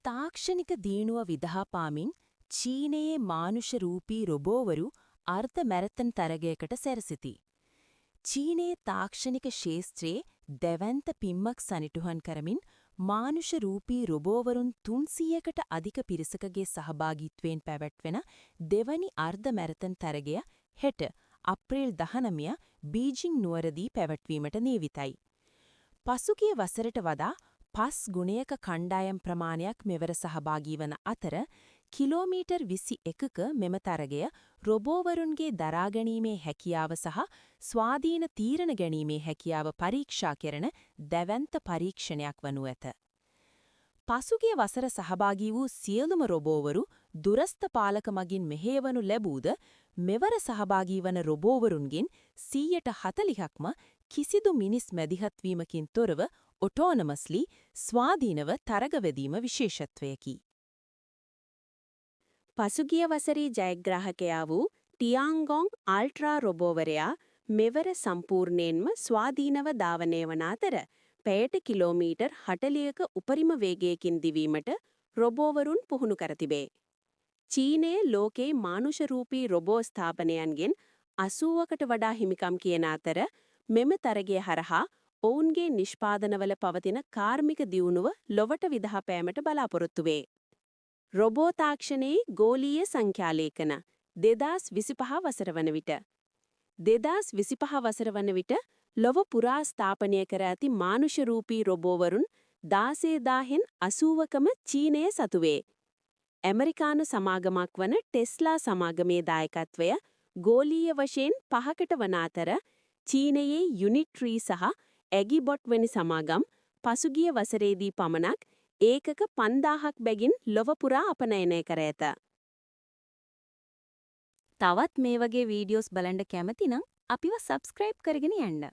තාක්ෂණික දියුණුව විදහා පාමින් චීනයේ මානුෂ රූපී රොබෝවරු අර්ධ මැරතන් තරගයකට සැරසිති. චීනයේ තාක්ෂණික ක්ෂේත්‍රයේ දැවැන්ත පිම්මක් සනිටුහන් කරමින් මානුෂ රූපී රොබෝවරුන් 300කට අධික පිරිසකගේ සහභාගීත්වයෙන් පැවැත්වෙන දෙවනි අර්ධ මැරතන් තරගය හෙට අප්‍රේල් 19 බීජිං නුවරදී පැවැත්වීමට නියමිතයි. පසුගිය වසරට වඩා පස් ගුණයක කණ්ඩායම් ප්‍රමාණයක් මෙවර සහභාගී වන අතර, කිලෝමීටර් 21ක මෙම තරගය රොබෝවරුන්ගේ දරාගැනීමේ හැකියාව සහ ස්වාධීන තීරණ ගැනීමේ හැකියාව පරීක්ෂා කරන දැවැන්ත පරීක්ෂණයක් වනු ඇත. පසුගිය වසර සහභාගී වූ සියලුම රොබෝවරු දුරස්ථ පාලක මගින් මෙහෙයවනු ලැබූද, මෙවර සහභාගී වන රොබෝවරුන්ගෙන් 40%ක්ම කිසිදු මිනිස් මැදිහත් වීමකින් තොරව ඔටෝනමස්ලි ස්වාධීනව තරග වැදීම විශේෂත්වයකි. පසුගිය වසරේ ජයග්‍රාහකයා වූ ටියාන්ගොං අල්ට්‍රා රොබෝවරයා මෙවර සම්පූර්ණයෙන්ම ස්වාධීනව ධාවනය වන අතර, පැයට කිලෝමීටර් 40ක උපරිම වේගයකින් දිවීමට රොබෝවරුන් පුහුණු කර තිබේ. චීනය ලෝකයේ මානුෂ රූපී රොබෝ ස්ථාපනයන්ගෙන් 80කට වඩා හිමිකම් කියන අතර, මෙම තරගය හරහා ඔවුන්ගේ නිෂ්පාදනවල පවතින කාර්මික දියුණුව ලොවට විදහා පෑමට බලාපොරොත්තු වේ. රොබෝ තාක්ෂණයේ ගෝලීය සංඛ්‍යාලේඛන 2025 වසර වන විට, 2025 වසර වන විට ලොව පුරා ස්ථාපනය කර ඇති මානුෂ රූපී රොබෝවරුන් 16,000න් 80කම චීනය සතු වේ. ඇමරිකානු සමාගමක් වන ටෙස්ලා සමාගමේ දායකත්වය ගෝලීය වශයෙන් පහකට වන අතර, චීනයේ යුනිට්‍රී සහ ඇගිබොට් වැනි සමාගම් පසුගිය වසරේදී පමණක් ඒකක 5000ක් බැගින් ලොව පුරා අපනයනය කර ඇත. තවත් මේ වගේ වීඩියෝස් බලන්න කැමති නම් අපිව සබ්ස්ක්‍රයිබ් කරගෙන යන්න.